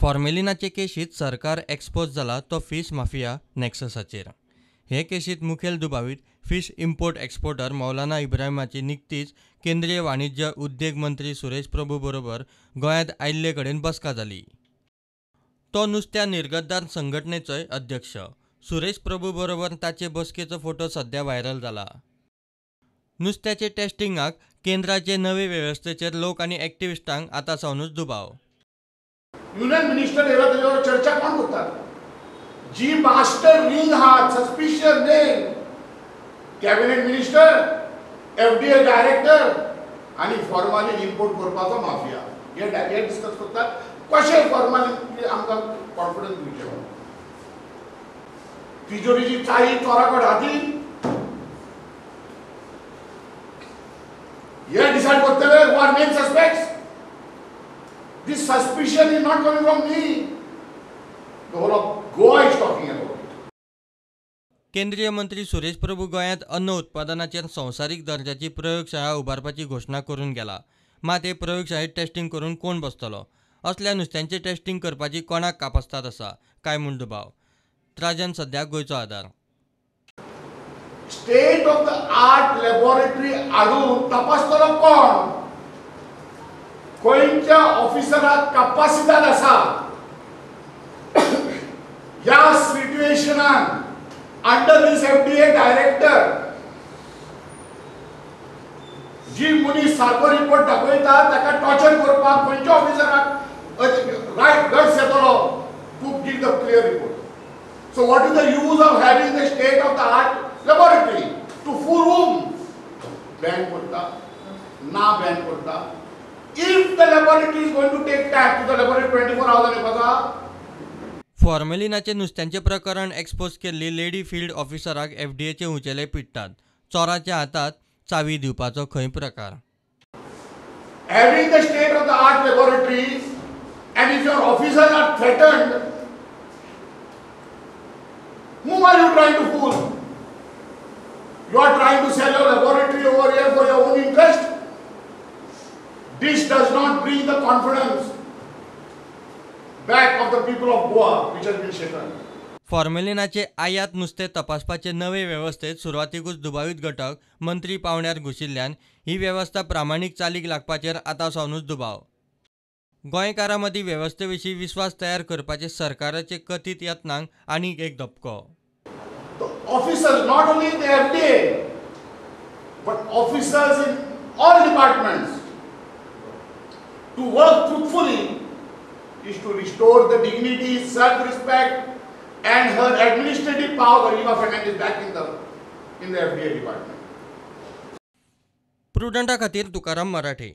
फॉर्मेलिनाचे केशीत सरकार एक्सपोज जाला तो फिश माफिया नॅक्ससाचेर. हे केशीत मुखेल दुबावीत फिश इम्पोर्ट एक्सपोर्टर मौलाना इब्राहिमाची निकतीच केंद्रीय वाणिज्य उद्देग मंत्री सुरेश प्रभू बरोबर गोंयांत आयिल्ले कडेन बसका जाली. तो नुस्त्या निर्गतदार संघटनेचोय अध्यक्ष. सुरेश प्रभू बरोबर ताचे बसकेचो फोटो सध्या व्हायरल जाला. नुस्त्याचे टेस्टिंगाक केंद्राचे नवे वेवस्थेचेर लोक आनी एक्टिविस्टांक आतां सावनूच दुबाव. युनियन मिनिस्टर येयला तेजेवर चर्चा कोण करतात? जी मास्टर रिंग आहा, suspicious name, cabinet minister, FDA director आनी फॉर्मालीन इम्पोर्ट करपाचो माफिया, हे डिस्कस करतात. कशें फॉर्मालीन आमकां कॉन्फिडन्स दिवचें म्हणून तिजोरीची चाळी चोराकड हाती हे डिसायड करतले who are main suspects. This suspicion is not coming from me. The whole of Goa is talking about it. केंद्रीय मंत्री सुरेश प्रभू गोंयांत अन्न उत्पादनाचेर संवसारीक दर्जाची प्रयोगशाळा उबारपाची घोशणा करून गेला. मात हे प्रयोगशाळेत टेस्टिंग करून कोण बसतलो? असल्या नुस्त्यांचें टेस्टिंग करपाची कोणाक कापस्ताद आसा काय म्हूण दुबाव. त्राजन सद्याक गोंयचो आदार. State of the art laboratory हाडून तपासतलो कोण? खंयच्या ऑफिसराक कपासिदाद आसा? ह्या सिट्युएशनान अंडर दीस FDA director जी मनीस सारको रिपोर्ट दाखयता ताका टॉर्चर करपाक खंयच्या ऑफिसराक रायट गट्स येतलो to give the clear report? So what is the use of having the state of the art laboratory? To fool whom? Ban करता ना बॅन करता. If the laboratory is going to take time, to the laboratory 24 hours येवपाचा. फॉर्मेलिनाचे नुस्त्यांचे प्रकरण expose केल्ली lady field ऑफिसराक एफडीएचे उंचेले पिडटात. चोराच्या हातात चावी दिवपाचो खंय प्रकार? Having the state of the art laboratory and if your officers are threatened, whom are you trying to fool? You are trying to sell your laboratory over here for your own interest. This does not bring the confidence back of the people of Goa, which has been shaken. फॉर्मेलिनाचे आयात नुस्तें तपासपाचे नवे वेवस्थेत सुरवातीकूच दुबावीत घटक मंत्री पावंड्यार घुशिल्ल्यान ही वेवस्था प्रामाणीक चालीक लागपाचेर आतां सावनूच दुबाव. गोंयकारां मदीं वेवस्थे विशीं विस्वास तयार करपाचे सरकाराचे कथीत यत्नांक आनीक एक धपको. Officers, not only in the FDA, but officers in all departments, to work truthfully is to restore the dignity, self-respect, and her administrative power, Eva Fernandez, back in the FDA department. प्रुडंटा खातीर तुकाराम मराठे.